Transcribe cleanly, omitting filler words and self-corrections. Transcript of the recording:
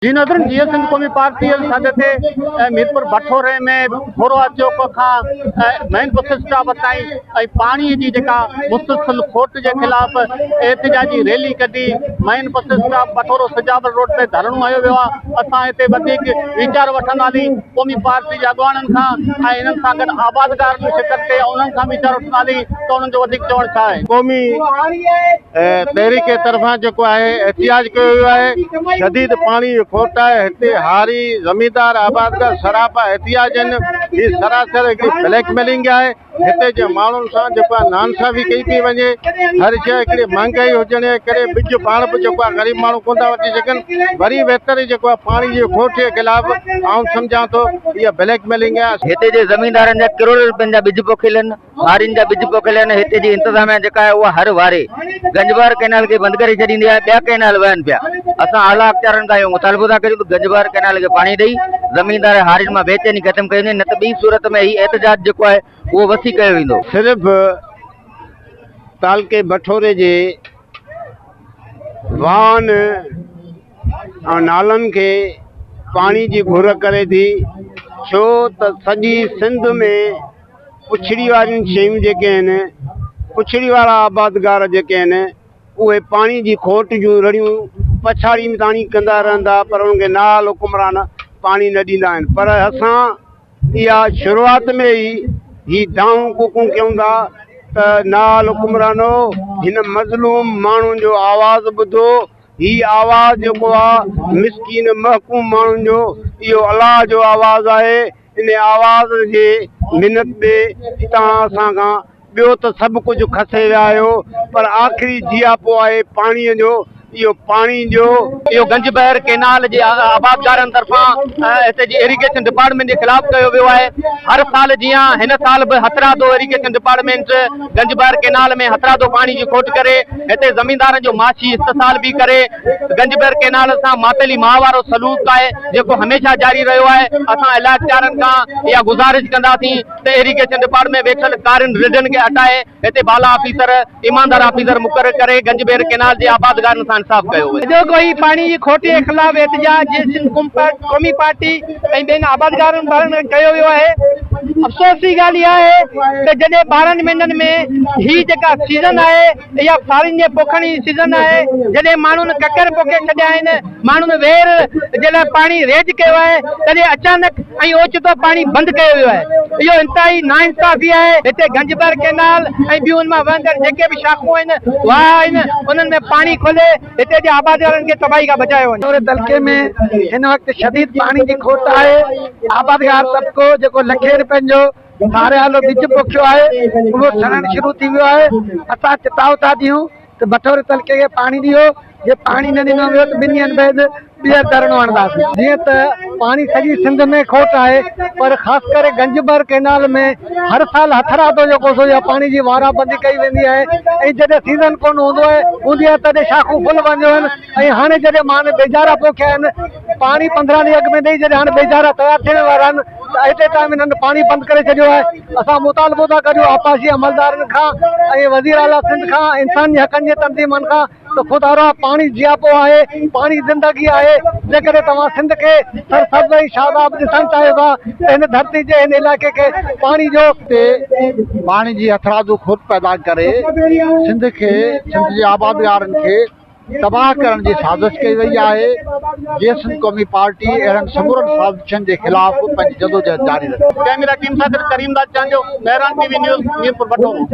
جي ناظرين جيئي سنڌ قومي پارٽي جي سڏ تي ميرپور بٺوري ۾ ٿوروا چوڪ کان مين بس اسٽاپ تائين ۽ پاڻي جي جيڪا مسلسل کوٽ جي خلاف احتجاجي ريلي ڪڍي main bus stop Bathoro Sujawal road تي ڌرڻو هنيو ويو آهي اسان هتي وڌيڪ ويچار وٺنداسين قومي پارٽي جي اڳواڻن کان ۽ انهن سان گڏ آبادگارن به شرڪت ڪئي آهي انهن کان ويچار وٺنداسين ته انهن جو وڌيڪ چوڻ ڇا آهي. قومي تحريڪ طرفان جيڪو آهي احتجاج ڪيو ويو آهي شديد پاڻي جي کوٽ آهي هتي هاري زميندار آبادگار سراپا احتجاج آهن هي سراسر هڪڙي بليڪ ميلنگ آهي هتي جي ماڻهن سان جيڪو آهي ناانصافي ڪئي پئي وڃي هر شيء هڪڙي مهانگائي هجڻ جي ڪري ٻج پاڻ به جيڪو آهي غريب ماڻهو ڪونه ٿا وٺي سگهن وري ويتر جيڪو آهي پاڻي جي کوٽ جي خلاف آئون سمجهان ٿو اها بليڪ ميلنگ آهي. هتي جي زميندارن جا ڪروڙين روپين جا ٻج پوکيل آهن هارين جا ٻج پوکيل آهن هتي جي انتظاميا جيڪا آهي اها هر واري گنجبار ڪئنال کي بند ڪري ڇڏيندي آهي ٻيا ڪئنال وهن پيا اسان اعليٰ اختيارن کان اهو مطالبو ٿا ڪريون ته گنجبار ڪئنال کي پاڻي ڏئي زميندار هارين مان بيچيني ختم ڪئي وڃي نه ته ٻي صورت ۾ هي احتجاج جيڪو آهي اهو وسيع ڪيو ويندو. صرف تعلقي بٺوري جي واهن ۽ نالن کي پاڻي جي گهر ڪري ٿي ڇو ته سڄي سنڌ ۾ پڇڙي واريون شيون جيڪي آهن پڇڙي وارا آبادگار جيڪي آهن اهي پاڻي جي کوٽ جون رڙيون پڇاڙي تاڻي ڪندا رهندا پر انهن کي نااهل حڪمران پاڻي نه ڏيندا آهن پر اسان اها شروعات ۾ ئي هي دانهون ڪوڪون ڪيون ٿا ته نااهل حڪمرانو هن مظلوم ماڻهن جو آواز ٻڌو هي آواز جيڪو آ مسڪين محڪوم ماڻهن جو اهو الله جو آواز آهي ان آواز جي منت تي توهان اسان کان ٻيو ته سڀ ڪجهه کسي ويا آهيو پر آخري جياپو آهي پاڻيء جو اهو پاڻي ڏيو. اهو گنج بحر ڪينال جي آبادگارن طرفان هتي جي ايريگيشن ڊپارٽمينٽ جي خلاف ڪيو ويو آهي هر سال جيان هن سال به هٿرادو ايريگيشن ڊپارٽمينٽ گنج بحر ڪينال ۾ هٿرادو پاڻي جي کوٽ ڪري هتي زميندارن جو معاشي استحصال به ڪري گنج بحر ڪينال سان ماتلي ماء وارو سلوڪ آهي جيڪو هميشه جاري رهيو آهي اسان علائقدارن کان اها گذارش ڪنداسين ته ايريگيشن ڊپارٽمينٽ ويٺل ڪارين رڍن کي هٽائي هتي بالا آفيسر ايماندار آفيسر مقرر ڪري گنج بحر ڪينال جي آبادگارن سان انصاف ڪيو وڃي. اڄوڪو هي پاڻي جي کوٽ جي خلاف احتجاج جي سنڌ قومي پارٽي ۽ ٻين آبادگارن پاران ڪيو ويو آهي افسوس جي ڳالهه اها آهي ته جڏهن 12 مهينن ۾ هي جيڪا سيزن آهي اها سارين جي پوکڻ جي سيزن آهي، جڏهن ماڻهن ڪڪر پوکي ڇڏيا آهن، ماڻهن وير جي لاء پاڻي ريج ڪيو آهي، تڏهن اچانڪ ۽ اوچتو پاڻي بند ڪيو ويو آهي. اهو انتهائي ناانصافي آهي. هتي گنجبر ڪئنال ۽ ٻيون ان مان وهندڙ جيڪي به شاخون آهن، واهه آهن، انهن ۾ پاڻي کولي هتي جي آبادگارن کي تباهي کان بچايو وڃي. سوري تعلقي ۾ هن وقت شديد پاڻي جي کوٽ آهي، آبادگار طبقو جيڪو لکين رپين جو ساريالو ٻج پوکيو آهي اهو سڙڻ شروع ٿي ويو آهي اسان چتاء ٿا ڏيون ته بٺوري تعلقي کي پاڻي ڏيو جي پاڻي نه ڏنو ويو ته ٻن ڏينهن بعد ٻيهر ڌرڻو هڻنداسين. جيئن ته پاڻي سڄي سنڌ ۾ کوٽ آهي پر خاص ڪري گنجبر ڪئنال ۾ هر سال هٿرادو جيڪو سو اها پاڻي جي وارا بندي ڪئي ويندي آهي ۽ جڏهن سيزن ڪونه هوندو آهي هوندي آهي تڏهن شاخون ڦل وهنديون آهن ۽ هاڻي جڏهن ماڻهن ٻيجارا پوکيا آهن پاڻي 15 ڏينهن اڳ ۾ ڏئي جڏهن هاڻي ٻيجارا تيار ٿيڻ وارا آهن ته ايٽ اي ٽائيم انهن پاڻي بند ڪري ڇڏيو آهي اسان مطالبو ٿا ڪريون آبپاشي عملدارن کان ۽ وزير اعليٰ سنڌ کان انساني حقن جي تنظيمن کان ته خدارا پاڻي جياپو آهي پاڻي زندگي آهي جيڪڏهن توهان سنڌ کي سرسبز ۽ شاداب ڏسڻ چاهيو ٿا ته هن ڌرتي جي هن علائقي کي پاڻي ڏيو. تي پاڻي جي هٿرادو کوٽ پيدا ڪري سنڌ کي سنڌ جي آبادگارن کي تباهه ڪرڻ جي سازش ڪئي وئي آهي، جي سنڌ قومي پارٽي اهڙن سمورن سازشن جي خلاف پنهنجي جدوجهد جاري رکندي. ڪئميرا ٽيم سان گڏ Karim Dad Chandio, Mehran T V news, Mirpur Bathoro.